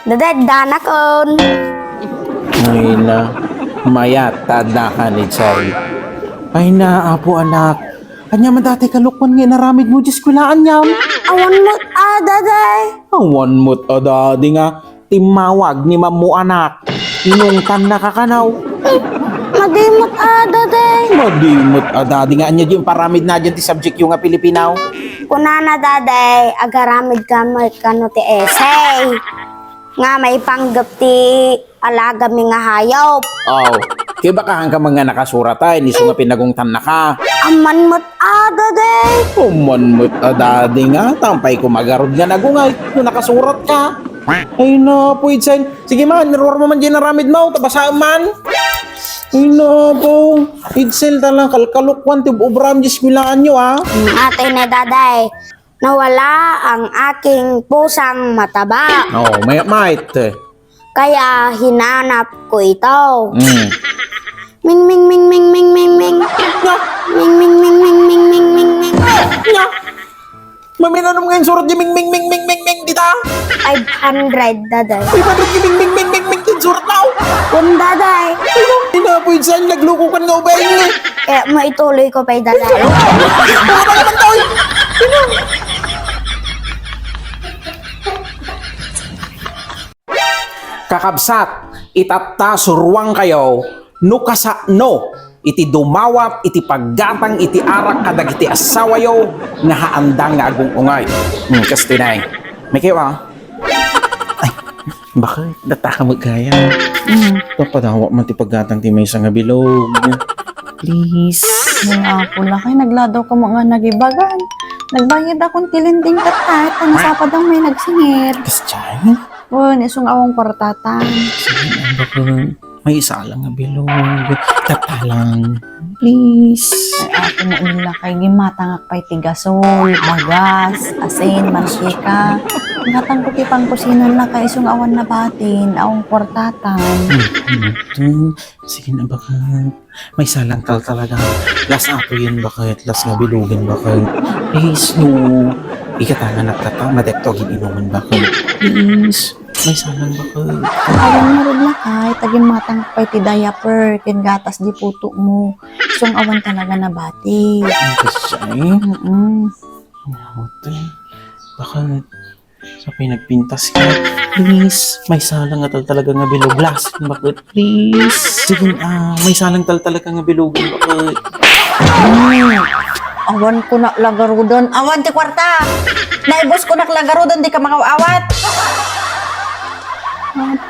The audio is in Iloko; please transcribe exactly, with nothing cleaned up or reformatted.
Daday, danakon. Ay na, mayat ta addakan, Itzel. Ay na, apo anak. Ania man dayta kalukwan nga inaramidmo diay eskuelaan, yam? Awan met a, Daday. Awan met a, Dadi, nga timmawag ni Mammo anak. Inungtannaka kano. Madi met a, Daday. Madi met a, Dadi, nga ania diay imparamidna diay ti subjectyo nga Filipino? Kunana, Daday, agaramidka met kano ti essay nga maipanggep ti alagami nga hayop. Aw, kibakahanka man nga nakasurat, ay, isu nga pinagungtannaka. Awan met a, Daday. Awan met a, Dadi, nga, ta apay koma garud nga nagungay no nakasuratka. Ay na, apo Itzel. Sige man, iruarmo man diay inaramidmo, ta basaem man. Ay na, apo Itzel, talaga kalkalukwan ti ob-obram diay eskuelaanyo, a. Mm, atoy na, Daday. Nawala ang aking pusang mataba. Oh, mayat-mayat. Kaya hinanap ko ito. Mm. Ming, ming, ming, ming, ming, ming, ming. Nga? Ming, ming, ming, ming, ming, ming, ming, ming. Nga? Maminanam nga insurat diay ming, ming, ming, ming, ming, ming, dita? Five hundred, Daday. Five hundred diay ming, ming, ming, ming, ming, insuratmo? Wen, Daday. Ay na, apo Itzel, naglukokan nga ubing. Kaya maituloy ko pay, Daday. Ano ba naman to? Kakabsat, itatta, suruankayo no kasano iti dumawat iti paggatang iti arak kadagiti assawayo nga haanda nga agung-ungay. Hmm, kas tinay. May kayo, a? Ay, bakit? Dataka met gayam. Mm. Papadawat man ti paggatang ti maysa nga bilog. Please. Ay, apo, lakay, nagladawka met nga nagibagan. Nagbayadakon ti lending ket, ta nasapadam met nagsingir. Kas diay? Wen, isu nga awan kuartata. Sige, ano ba ko? May isa lang nga bilog. Tata lang. Please. Ay, apo met, lakay, gimmatangak pay ti gasol, bagas, asin, mantika. Gatangko ti pangkusinana, lakay, isu nga awan nabatin, awan kuartata. Hmm, ano to? Sige na, bakit? Maysa lang tal talaga. Last ato yun, bakit? Last nga bilugan, bakit? Please, no. Ikatangan na tata, madekto gin inuman, bakit? Please. Maysa lang, bakit? Awan nga rod, lakay, ta gimmatangak pay ti diaper, ken gatas di putomo. Isu nga awan talaga nabati. Ang kasay? Mm-mm. Ano to? Bakit? Sa pinagpintas ka. Please, maysa lang nga tal talaga nga bilog. Last, bakit? Please. Sige, ah, maysa lang tal talaga nga bilog. Bakit? Awan ko na lagarudan. Awan ti kuarta. Naibos ko na lagarudan, di ka makaawat. Apo,